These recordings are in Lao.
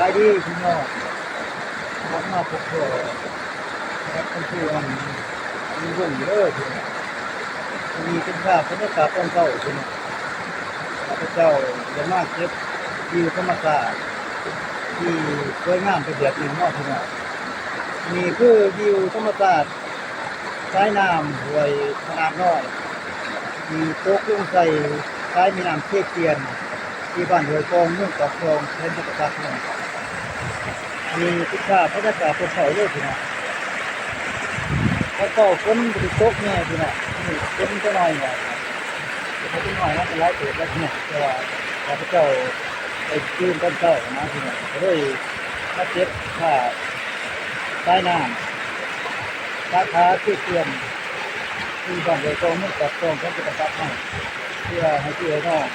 ສະບາຍດີພີ່ນ້ອງ ກັບມາພົບພໍ້ກັບຄຸນຄູອັນ ອັນວົງເດີພີ່ນ້ອງ. ອັນນີ້ເປັນພາບບັນຍາກາດຕອນເຊົ້າພີ່ນ້ອງ. ຂ້າພະເຈົ້າໄດ້ມາເກັບວິວທຳມະຊາດທີ່ສວຍງາມໄປແບບໜຶ່ງເນາະພີ່ນ້ອງ. ນີ້ຄືວິວທຳມະຊາດ ສາຍນ້ຳຫ້ວຍຂະໜາດນ້ອຍ ທີ່ຕົກລົງໃສ່ສາຍແມ່ນ້ຳເຊປຽນ ທີ່ບ້ານຫ້ວຍກອງ ເມືອງປາກຊ່ອງ ແຂວງຈຳປາສັກເຮົາ. ອັນນີ້ຄືພາບບັນຍາກາດຕອນເຊົ້າເລີຍພີ່ນ້ອງ. ຕອນເຊົ້າຝົນບໍ່ໄດ້ຕົກແນ່ພີ່ນ້ອງ, ຝົນຈັກໜ້ອຍໜຶ່ງ ເດັກນ້ອຍມາກໍຫຼາຍເຕີບແລ້ວພີ່ນ້ອງ, ແຕ່ວ່າຂ້າພະເຈົ້າໄປຕື່ນຕອນເຊົ້ານະພີ່ນ້ອງ, ກໍເລີຍມາເກັບພາບສາຍນ້ຳສາຂາເຊປຽນ ທີ່ບ້ານຫ້ວຍກອງ ເມືອງປາກຊ່ອງ ແຂວງຈຳປາສັກເຮົາ ເພື່ອໃຫ້ພີ່ໃຫ້ນ້ອງ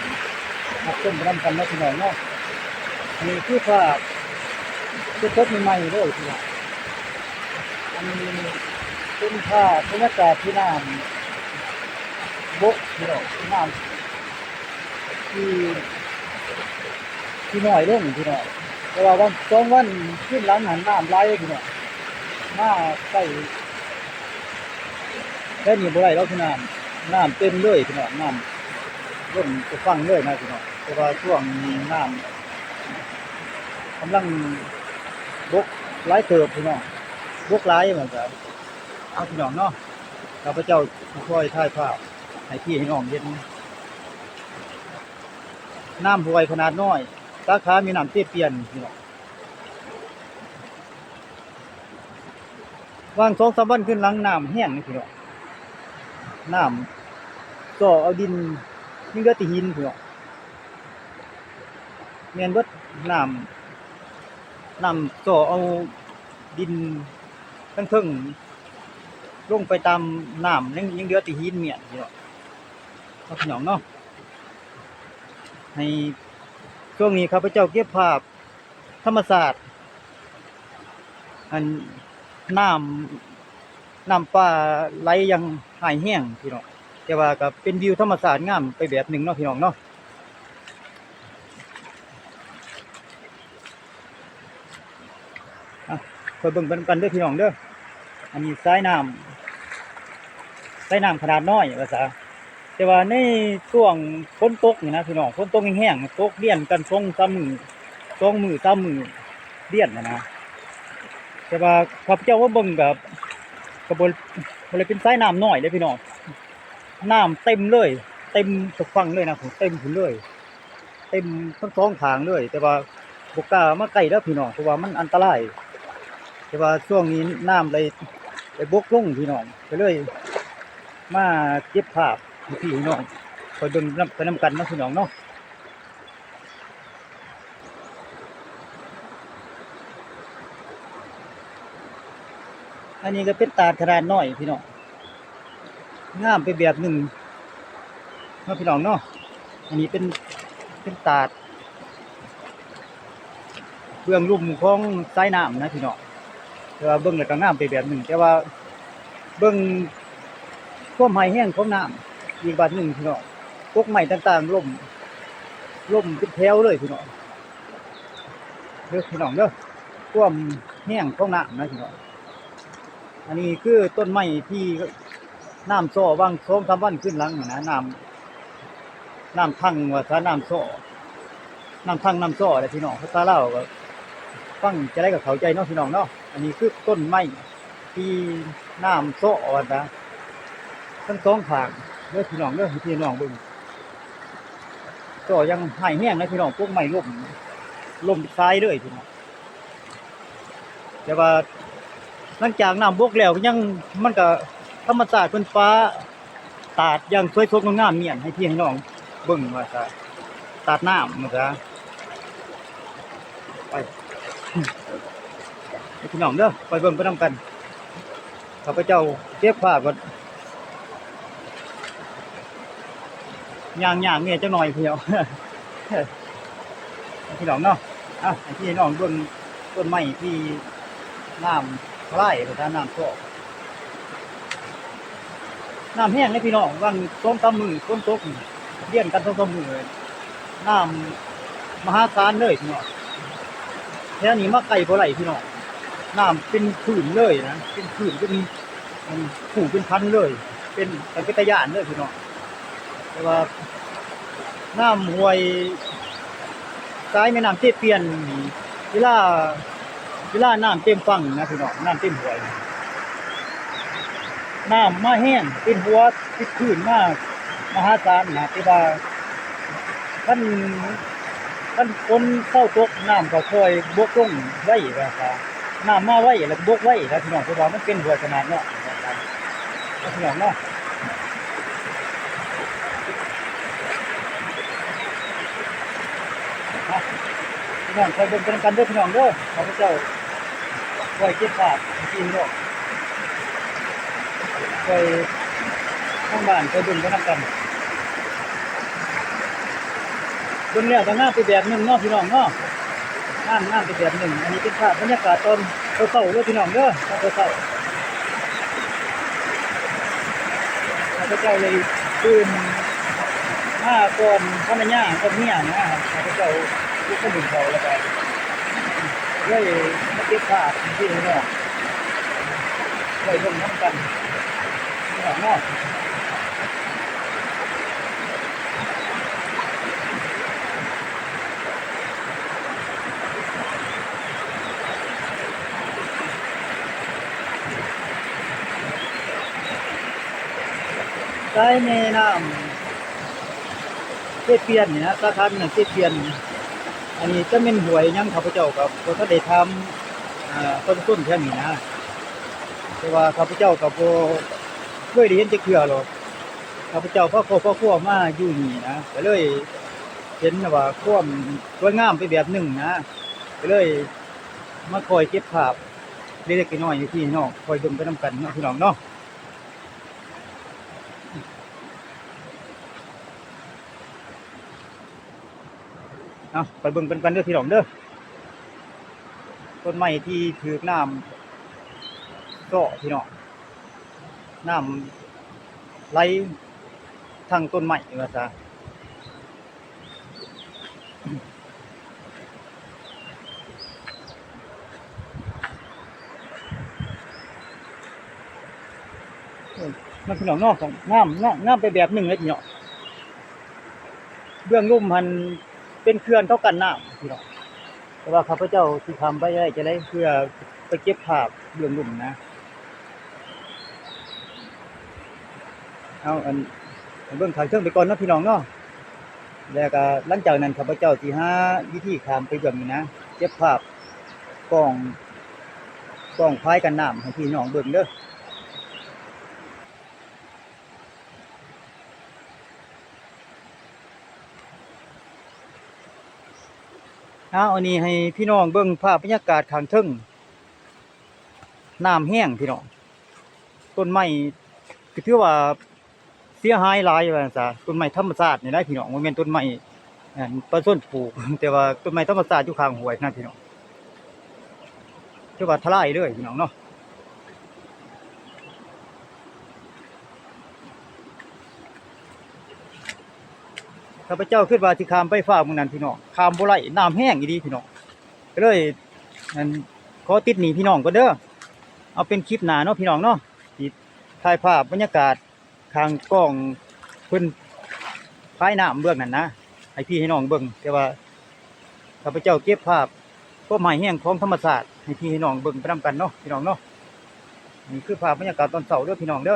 ຮັບຊົມໄປນຳກັນເນາະພີ່ນ້ອງເນາະ. ນີ້ຄືພາບສົດໆໃໝ່ໆເລີຍພີ່ນ້ອງ. ອັນນີ້ເປັນພາບບັນຍາກາດທີ່ນ້ຳບົກພີ່ນ້ອງ, ນ້ຳທີ່ ທີ່ນ້ອຍລົງພີ່ນ້ອງ, ແຕ່ວ່າວັນສອງວັນຄືນຫຼັງຫັ້ນນ້ຳຫຼາຍເດ້ພີ່ນ້ອງ, ມາໃກ້ແຖວນີ້ບໍ່ໄດ້ດອກພີ່ນ້ອງ, ນ້ຳເຕັມເລີຍພີ່ນ້ອງ, ນ້ຳລົ້ນຕະຝັ່ງເລີຍນະພີ່ນ້ອງ. ແຕ່ວ່າຊ່ວງນີ້ນ້ຳກຳລັງບົກຫຼາຍເຕີບພີ່ນ້ອງ, ບົກຫຼາຍວ່າຊັ້ນ. ເອົາພີ່ນ້ອງເນາະ, ຂ້າພະເຈົ້າຊິຄ່ອຍຖ່າຍພາບໃຫ້ພີ່ໃຫ້ນ້ອງເຫັນ ນ້ຳຫ້ວຍຂະໜາດນ້ອຍ ສາຂາແມ່ນ້ຳເຊປຽນພີ່ນ້ອງ. ຫວ່າງສອງສາມວັນຂຶ້ນຫຼັງນ້ຳແຮງນີ້ພີ່ນ້ອງ, ນ້ຳຊໍເອົາດິນ ຍັງເຫຼືອແຕ່ຫີນພີ່ນ້ອງ, ແມ່ນເບິດ ນ້ຳ ນ້ຳຊໍເອົາດິນທາງເທິງລົງໄປຕາມນ້ຳ ຍັງ ຍັງເຫຼືອແຕ່ຫີນມ້ຽນພີ່ນ້ອງ, ເນາະພີ່ນ້ອງເນາະ. ໃນຊ່ວງນີ້ຂ້າພະເຈົ້າເກັບພາບທຳມະຊາດ ອັນ ນ້ຳ ນ້ຳປ່າໄຫຼຢ່າງຮ້າຍແຮງພີ່ນ້ອງ, ແຕ່ວ່າກໍເປັນວິວທຳມະຊາດງາມໄປແບບໜຶ່ງເນາະພີ່ນ້ອງເນາະ. ອ່ະ ຄ່ອຍເບິ່ງໄປນຳກັນເດີພີ່ນ້ອງເດີ. ອັນນີ້ສາຍນ້ຳ ສາຍນ້ຳຂະໜາດນ້ອຍວ່າຊະ, ແຕ່ວ່າໃນຊ່ວງຝົນຕົກນີ້ນະພີ່ນ້ອງ, ຝົນຕົກແຮງໆ ຕົກລຽນກັນສອງສາມມື້ ສອງມື້ສາມມື້ລຽນຫັ້ນນະ, ແຕ່ວ່າຂ້າພະເຈົ້າມາເບິ່ງກໍ ກໍບໍ່ ບໍ່ໄດ້ເປັນສາຍນ້ຳນ້ອຍເດ້ພີ່ນ້ອງ, ນ້ຳເຕັມເລີຍ ເຕັມຕະຝັ່ງເລີຍນະ, ເຕັມພຸ້ນເລີຍ ເຕັມທັງສອງຂ້າງເລີຍ, ແຕ່ວ່າບໍ່ກ້າມາໃກ້ເດີພີ່ນ້ອງ ເພາະວ່າມັນອັນຕະລາຍ. ແຕ່ວ່າຊ່ວງນີ້ນ້ຳໄດ້ ໄດ້ບົກລົງພີ່ນ້ອງ, ກໍເລີຍມາເກັບພາບໃຫ້ພີ່ໃຫ້ນ້ອງ ຄ່ອຍເບິ່ງນຳ ໄປນຳກັນເນາະພີ່ນ້ອງເນາະ. ອັນນີ້ກໍເປັນຕາດຂະໜາດນ້ອຍພີ່ນ້ອງ, ງາມໄປແບບໜຶ່ງເນາະພີ່ນ້ອງເນາະ. ອັນນີ້ເປັນ ເປັນຕາດເບື້ອງລຸ່ມຂອງສາຍນ້ຳນະພີ່ນ້ອງ, ແຕ່ວ່າເບິ່ງແລ້ວກໍງາມໄປແບບໜຶ່ງ, ແຕ່ວ່າເບິ່ງຄວາມຮ້າຍແຮງຂອງນ້ຳອີກບາດໜຶ່ງພີ່ນ້ອງ, ກົກໄມ້ຕ່າງໆລົ້ມ ລົ້ມເປັນແຖວເລີຍພີ່ນ້ອງ. ເດີພີ່ນ້ອງເດີ ຄວາມແຮງຂອງນ້ຳນະພີ່ນ້ອງ. ອັນນີ້ຄືຕົ້ນໄມ້ທີ່ນ້ຳຊໍຫວ່າງສອງສາມວັນຄືນຫຼັງຫັ້ນນະ, ນ້ຳ ນ້ຳທັງວ່າຊະ ນ້ຳຊໍ ນ້ຳທັງນ້ຳຊໍແຫຼະພີ່ນ້ອງ, ພາສາລາວກໍຟັງຈັ່ງໃດກໍເຂົ້າໃຈເນາະພີ່ນ້ອງເນາະ. ອັນນີ້ຄືຕົ້ນໄມ້ ທີ່ນ້ຳຊໍວ່າຊະ ທັງສອງຂ້າງເດີພີ່ນ້ອງເດີ, ໃຫ້ພີ່ນ້ອງເບິ່ງ ຊໍຢ່າງຮ້າຍແຮງນະພີ່ນ້ອງ, ກົກໄມ້ລົ້ມ ລົ້ມເປັນສາຍເລີຍພີ່ນ້ອງ. ແຕ່ວ່າຫຼັງຈາກນ້ຳບົກແລ້ວກໍຍັງ ມັນກໍທຳມະຊາດເພິ່ນປະ ຕາດຢ່າງສວຍສົດງົດງາມມ້ຽນໃຫ້ພີ່ໃຫ້ນ້ອງເບິ່ງວ່າຊະ ຕາດນ້ຳວ່າຊະ. ໄປ ໃຫ້ພີ່ນ້ອງເດີ ໄປເບິ່ງໄປນຳກັນ. ຂ້າພະເຈົ້າເກັບພາບກ່ອນ ຍ່າງຍາກແດ່ຈັກໜ້ອຍພີ່ນ້ອງ ພີ່ນ້ອງເນາະ. ອ່ະ ໃຫ້ພີ່ໃຫ້ນ້ອງເບິ່ງຕົ້ນໄມ້ທີ່ນ້ຳທະລາຍ ຫຼືວ່ານ້ຳຊອກ ນ້ຳແຮງເດ້ພີ່ນ້ອງ, ຫວ່າງສອງສາມມື້ຝົນຕົກນີ້ ລຽນກັນສອງສາມມື້ ນ້ຳມະຫາສານເລີຍພີ່ນ້ອງ. ແຖວນີ້ມາໃກ້ບໍ່ໄດ້ພີ່ນ້ອງ, ນ້ຳເປັນຄື້ນເລີຍນະ, ເປັນຄື້ນ ເປັນ ເປັນຄູ່ເປັນພັນເລີຍ, ເປັນ ເປັນຕາຢ້ານເລີຍພີ່ນ້ອງ. ແຕ່ວ່ານ້ຳຫ້ວຍສາຍແມ່ນ້ຳເຊປຽນນີ້ ເວລາ ເວລານ້ຳເຕັມຝັ່ງນະພີ່ນ້ອງ, ນ້ຳເຕັມຫ້ວຍ ນ້ຳມາແຮງ ເປັນຫົວ ເປັນຄື້ນມາມະຫາສານນະ, ແຕ່ວ່າຄັນ ຄັນຝົນເຊົາຕົກ ນ້ຳກໍຄ່ອຍບົກລົງໄວວ່າຊະ, ນ້ຳມາໄວ ແລ້ວກໍບົກໄວນະພີ່ນ້ອງ, ເພາະວ່າມັນເປັນຫ້ວຍຂະໜາດເນາະ ວ່າຊະ ພີ່ນ້ອງເນາະ. ພີ່ນ້ອງ ຄອຍເບິ່ງໄປນຳກັນເດີພີ່ນ້ອງເດີ, ຂ້າພະເຈົ້າ ຄອຍເກັບພາບໃຫ້ພີ່ນ້ອງ ຄອຍ ທາງບ້ານຄອຍເບິ່ງໄປນຳກັນ. ເບິ່ງແລ້ວກໍງາມໄປແບບໜຶ່ງເນາະພີ່ນ້ອງເນາະ, ງາມ ງາມໄປແບບໜຶ່ງ. ອັນນີ້ເປັນພາບບັນຍາກາດຕອນເຊົ້າໆເດີພີ່ນ້ອງເດີ, ຕອນເຊົ້າໆ. ຂ້າພະເຈົ້າໄດ້ຕື່ນມາກ່ອນພັນລະຍາກັບເມຍນະ, ຂ້າພະເຈົ້າລຸກມາໜຶ້ງເຂົ້າ ແລ້ວກໍເລີຍມາເກັບພາບໃຫ້ພີ່ນ້ອງໄດ້ເບິ່ງນຳກັນເນາະ. ສາຍແມ່ນ້ຳເຊປຽນນີ້ນະ, ສາຂາແມ່ນ້ຳເຊປຽນ, ອັນນີ້ຈະແມ່ນຫ້ວຍຫຍັງ ຂ້າພະເຈົ້າກໍບໍ່ທັນໄດ້ຖາມ ເອີ ປະຊາຊົນແຖວນີ້ນະ, ເພາະວ່າຂ້າພະເຈົ້າກໍບໍ່ເຄີຍໄດ້ເຫັນຈັກເທື່ອດອກ. ຂ້າພະເຈົ້າພາຄອບພາຄົວມາຢູ່ນີ້ນະ, ກໍເລີຍເຫັນວ່າຄວາມສວຍງາມໄປແບບໜຶ່ງນະ, ກໍເລີຍມາຄອຍເກັບພາບເລັກໆນ້ອຍໆໃຫ້ພີ່ນ້ອງຄອຍເບິ່ງໄປນຳກັນເນາະ ພີ່ນ້ອງເນາະ. ເອົາ ໄປເບິ່ງກັນກັນເດີພີ່ນ້ອງເດີ, ຕົ້ນໄມ້ທີ່ຖືກນ້ຳເຊາະພີ່ນ້ອງ, ນ້ຳໄຫຼທັງຕົ້ນໄມ້ວ່າຊະ. ເອີ ມັນ ພີ່ນ້ອງເນາະ ງາມເນາະ, ງາມໄປແບບໜຶ່ງເລີຍພີ່ນ້ອງ. ເບື້ອງລຸ່ມຫັ້ນເປັນເຂື່ອນເຂົາກັ້ນນ້ຳພີ່ນ້ອງ, ແຕ່ວ່າຂ້າພະເຈົ້າຊິຂ້າມໄປໄດ້ຈັ່ງໃດ ເພື່ອໄປເກັບພາບເບື້ອງລຸ່ມນະ. ເອົາ ອັນ ໃຫ້ເບິ່ງຂ້າງເທິງໄປກ່ອນເນາະ ພີ່ນ້ອງເນາະ, ແລ້ວກໍຫຼັງຈາກນັ້ນ ຂ້າພະເຈົ້າຊິຫາວິທີຂ້າມໄປເບື້ອງນີ້ນະ, ເກັບພາບກ້ອງ ກ້ອງພາຍກັນນ້ຳໃຫ້ພີ່ນ້ອງເບິ່ງເດີ. ເອົາ ອັນນີ້ໃຫ້ພີ່ນ້ອງເບິ່ງພາບບັນຍາກາດຂ້າງເທິງ, ນ້ຳແຮງພີ່ນ້ອງ, ຕົ້ນໄມ້ກໍຖືວ່າເສຍຫາຍຫຼາຍວ່າຊັ້ນຊະ, ຕົ້ນໄມ້ທຳມະຊາດນີ້ແຫຼະພີ່ນ້ອງ, ບໍ່ແມ່ນຕົ້ນໄມ້ ອັນ ປະຊາຊົນປູກ, ແຕ່ວ່າຕົ້ນໄມ້ທຳມະຊາດຢູ່ຂ້າງຫ້ວຍນະພີ່ນ້ອງ. ຖືວ່າທະລາຍເລີຍພີ່ນ້ອງເນາະ. ຂ້າພະເຈົ້າຄິດວ່າຊິຂ້າມໄປຟາກໝ່ອງນັ້ນພີ່ນ້ອງ, ຂ້າມບໍ່ໄດ້, ນ້ຳແຮງອີ່ຫຼີພີ່ນ້ອງ, ກໍເລີຍ ອັນ ຂໍຕິດໜີ້ພີ່ນ້ອງກ່ອນເດີ. ເອົາເປັນຄລິບໜ້າເນາະພີ່ນ້ອງເນາະ, ຊິຖ່າຍພາບບັນຍາກາດ ຂ້າງກ້ອງເພິ່ນພາຍນ້ຳເບື້ອງນັ້ນນະ ໃຫ້ພີ່ໃຫ້ນ້ອງເບິ່ງ, ແຕ່ວ່າຂ້າພະເຈົ້າເກັບພາບຄວາມຮ້າຍແຮງຂອງທຳມະຊາດໃຫ້ພີ່ໃຫ້ນ້ອງເບິ່ງໄປນຳກັນເນາະ ພີ່ນ້ອງເນາະ. ນີ້ຄືພາບບັນຍາກາດຕອນເຊົ້າເດີພີ່ນ້ອງເດີ,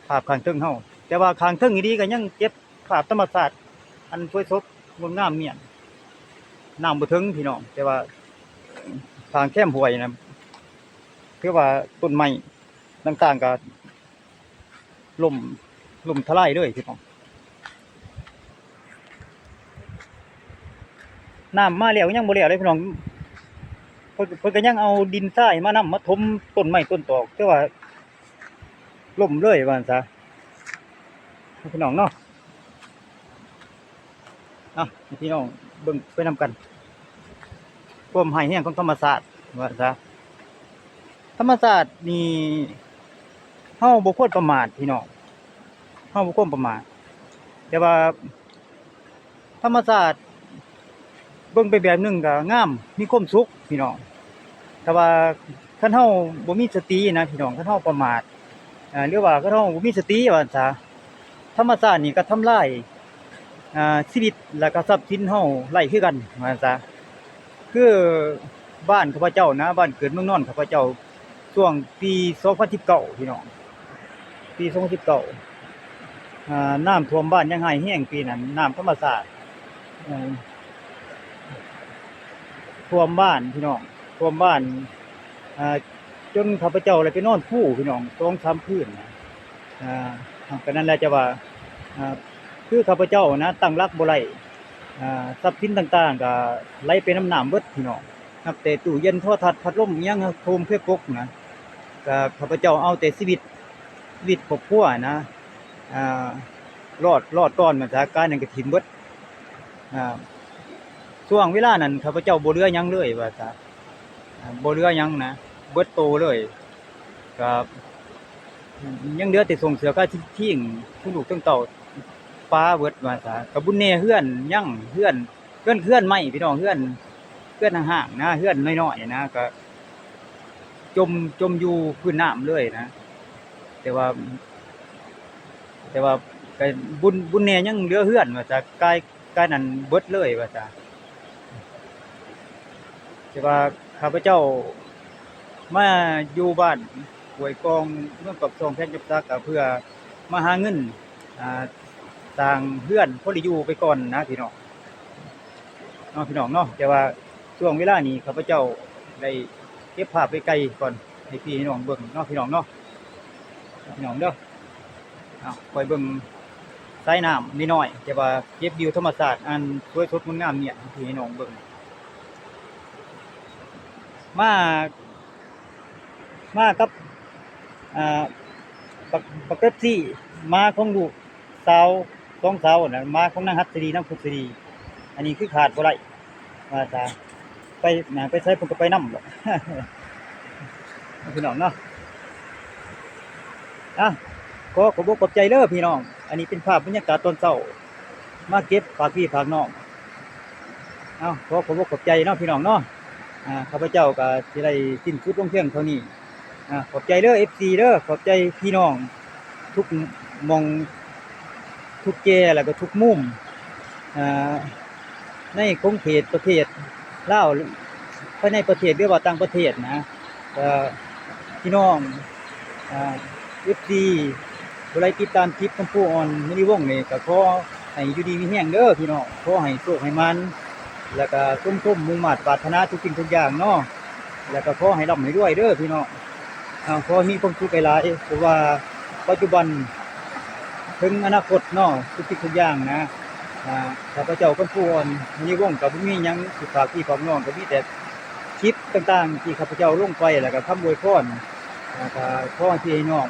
ພາບຂ້າງເທິງເຮົາ, ແຕ່ວ່າຂ້າງເທິງອີ່ຫຼີກໍຍັງເກັບພາບທຳມະຊາດອັນສວຍສົດງົດງາມມ້ຽນ, ນ້ຳບໍ່ເຖິງພີ່ນ້ອງ, ແຕ່ວ່າຂ້າງແຄມຫ້ວຍນະ ຖືວ່າຕົ້ນໄມ້ຕ່າງໆກໍ ລົ້ມ ລົ້ມທະລາຍເລີຍພີ່ນ້ອງ. ນ້ຳມາແລ້ວຍັງບໍ່ແລ້ວເລີຍພີ່ນ້ອງ, ເພິ່ນ ເພິ່ນກໍຍັງເອົາດິນຊາຍມານຳ ມາຖົມຕົ້ນໄມ້ຕົ້ນຕອກ, ແຕ່ວ່າລົ້ມເລີຍວ່າຊັ້ນຊະພີ່ນ້ອງເນາະ. ເອົາ ໃຫ້ພີ່ນ້ອງເບິ່ງໄປນຳກັນ ຄວາມຮ້າຍແຮງຂອງທຳມະຊາດວ່າຊະ. ທຳມະຊາດນີ້ເຮົາບໍ່ຄວນປະໝາດພີ່ນ້ອງ, ເຮົາບໍ່ຄວນປະໝາດ, ແຕ່ວ່າທຳມະຊາດ ເບິ່ງໄປແບບໜຶ່ງກໍງາມ ມີຄວາມສຸກພີ່ນ້ອງ. ແຕ່ວ່າຄັນເຮົາບໍ່ມີສະຕິນະພີ່ນ້ອງ, ຄັນເຮົາປະໝາດ ເອີ ຫຼືວ່າຄັນເຮົາບໍ່ມີສະຕິວ່າຊັ້ນຊະ, ທຳມະຊາດນີ້ກໍທຳລາຍ ອາ ຊີວິດ ແລະກໍຊັບສິນເຮົາໄດ້ຄືກັນວ່າຊັ້ນຊະ. ຄືບ້ານຂ້າພະເຈົ້ານະ, ບ້ານເກີດເມືອງນອນຂ້າພະເຈົ້າ ຊ່ວງປີສອງພັນສິບເກົ້າ ພີ່ນ້ອງ, ປີສອງພັນສິບເກົ້າ ອາ ນ້ຳຖ້ວມບ້ານຢ່າງຮ້າຍແຮງປີນັ້ນ, ນ້ຳທຳມະຊາດ ເອີ ຖ້ວມບ້ານພີ່ນ້ອງ, ຖ້ວມບ້ານ ອາ ຈົນຂ້າພະເຈົ້າໄດ້ໄປນອນພູພີ່ນ້ອງ ສອງສາມຄືນ. ອາ ກໍນັ້ນແຫຼະ ຈະວ່າ ອາ ຄືຂ້າພະເຈົ້ານະ ຕັ້ງຫຼັກບໍ່ໄດ້ ອາ ຊັບສິນຕ່າງໆກໍໄຫຼໄປນຳນ້ຳເບິດພີ່ນ້ອງ, ນັບແຕ່ຕູ້ເຢັນ ໂທລະທັດ ພັດລົມ ອີ່ຫຍັງ ໂຮມເພປົກນະ, ກໍຂ້າພະເຈົ້າເອົາແຕ່ຊີວິດ ຊີວິດຄອບຄົວນະ ອາ ລອດ ລອດຕອນມາຈາກການນັ້ນກໍຖິ້ມເບິດ. ອາ ຊ່ວງເວລານັ້ນຂ້າພະເຈົ້າບໍ່ເຫຼືອຫຍັງເລີຍວ່າຊະ, ອາ ບໍ່ເຫຼືອຫຍັງນະ ເບິດໂຕເລີຍ. ກໍຍັງເຫຼືອແຕ່ໂສ້ງເສື້ອຂາດທິງ ທຸກລູກທັງເຕົ້າປາເບິດວ່າຊະ. ກໍບຸນແດ່ເຮືອນຍັງ ເຮືອນ ເຮືອນ ເຮືອນໄມ້ພີ່ນ້ອງ, ເຮືອນ ເຮືອນຮ້າງໆນະ ເຮືອນນ້ອຍໆນະ ກໍຈົມ ຈົມຢູ່ພື້ນນ້ຳເລີຍນະ. ແຕ່ວ່າ ແຕ່ວ່າກໍບຸນ ບຸນແດ່ຍັງເຫຼືອເຮືອນວ່າຊະ, ກາຍ ກາຍນັ້ນເບິດເລີຍວ່າຊະ. ແຕ່ວ່າຂ້າພະເຈົ້າມາຢູ່ບ້ານຫ້ວຍກ່ອງ ເມືອງປາກຊ່ອງ ແຂວງຈຳປາສັກ ກໍເພື່ອມາຫາເງິນ ອາ ສ້າງເຮືອນພໍໄດ້ຢູ່ໄປກ່ອນນະພີ່ນ້ອງ ເນາະ ພີ່ນ້ອງເນາະ. ແຕ່ວ່າຊ່ວງເວລານີ້ຂ້າພະເຈົ້າໄດ້ເກັບພາບໄວ້ໄກກ່ອນ ໃຫ້ພີ່ໃຫ້ນ້ອງເບິ່ງເນາະ ພີ່ນ້ອງເນາະ ພີ່ນ້ອງເດີ. ເອົາ ຂ້ອຍເບິ່ງສາຍນ້ຳນ້ອຍໆ ແຕ່ວ່າເກັບວິວທຳມະຊາດອັນສວຍສົດງົດງາມນີ້ໃຫ້ພີ່ໃຫ້ນ້ອງເບິ່ງ. ມາ ມາກັບ ອ່າ ບັກ ບັກເປັບຊີ ໝາຂອງລູກສາວ ສອງສາວນັ້ນ ໝາຂອງນາງຫັດສະດີ ນາງພຸດສະດີ ອັນນີ້ຄືຂາດບໍ່ໄດ້ວ່າຊະ. ໄປ ນາງໄປໃສເພິ່ນກໍໄປນຳ ພີ່ນ້ອງເນາະ. ອ່ະ ຂໍຂອບອົກຂອບໃຈເດີພີ່ນ້ອງ, ອັນນີ້ເປັນພາບບັນຍາກາດຕອນເຊົ້າ ມາເກັບຝາກພີ່ຝາກນ້ອງ. ເອົາ ຂໍຂອບອົກຂອບໃຈເນາະ ພີ່ນ້ອງເນາະ. ອ່າ ຂ້າພະເຈົ້າກໍຊິໄດ້ສິ້ນສຸດລົງພຽງເທົ່ານີ້. ອ່າ ຂອບໃຈເດີ ເອັຟຊີ ເດີ, ຂອບໃຈພີ່ນ້ອງທຸກໝ່ອງ ທຸກແກ່ ແລ້ວກໍທຸກມຸມ ອ່າ ໃນຂົງເຂດປະເທດລາວ ພາຍໃນປະເທດ ຫຼືວ່າຕ່າງປະເທດນະ. ກໍພີ່ນ້ອງ ອ່າ ເອັຟຊີ ຜູ້ໃດຕິດຕາມຄລິບຂອງຄູອອນ ມະນີວົງນີ້ ກໍຂໍໃຫ້ຢູ່ດີມີແຮງເດີພີ່ນ້ອງ, ຂໍໃຫ້ໂຊກໃຫ້ໝານ ແລ້ວກໍສົມສົມມຸ່ງມາດປາດຖະໜາທຸກສິ່ງທຸກຢ່າງເນາະ, ແລ້ວກໍຂໍໃຫ້ລ່ຳໃຫ້ລວຍເດີພີ່ນ້ອງ. ອ່າ ຂໍໃຫ້ມີຄວາມສຸກຫຼາຍໆ ເພາະວ່າປັດຈຸບັນ ເຖິງອະນາຄົດເນາະ ທຸກສິ່ງທຸກຢ່າງນະ. ອ່າ ຂ້າພະເຈົ້າ ຄຳພູອ່ອນ ມະນີວົງ ກໍບໍ່ມີຫຍັງຊິຝາກພີ່ຝາກນ້ອງ, ກໍມີແຕ່ຄລິບຕ່າງໆທີ່ຂ້າພະເຈົ້າລົງໄປ ແລ້ວກໍຄຳອວຍພອນ, ແລ້ວກໍຂໍໃຫ້ພີ່ໃຫ້ນ້ອງ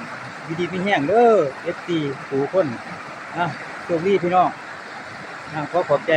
ຢູ່ດີມີແຮງເດີ ເອັຟຊີ ທຸກຄົນ. ອ່າ ໂຊກດີພີ່ນ້ອງ, ອ່າ ຂໍຂອບໃຈ.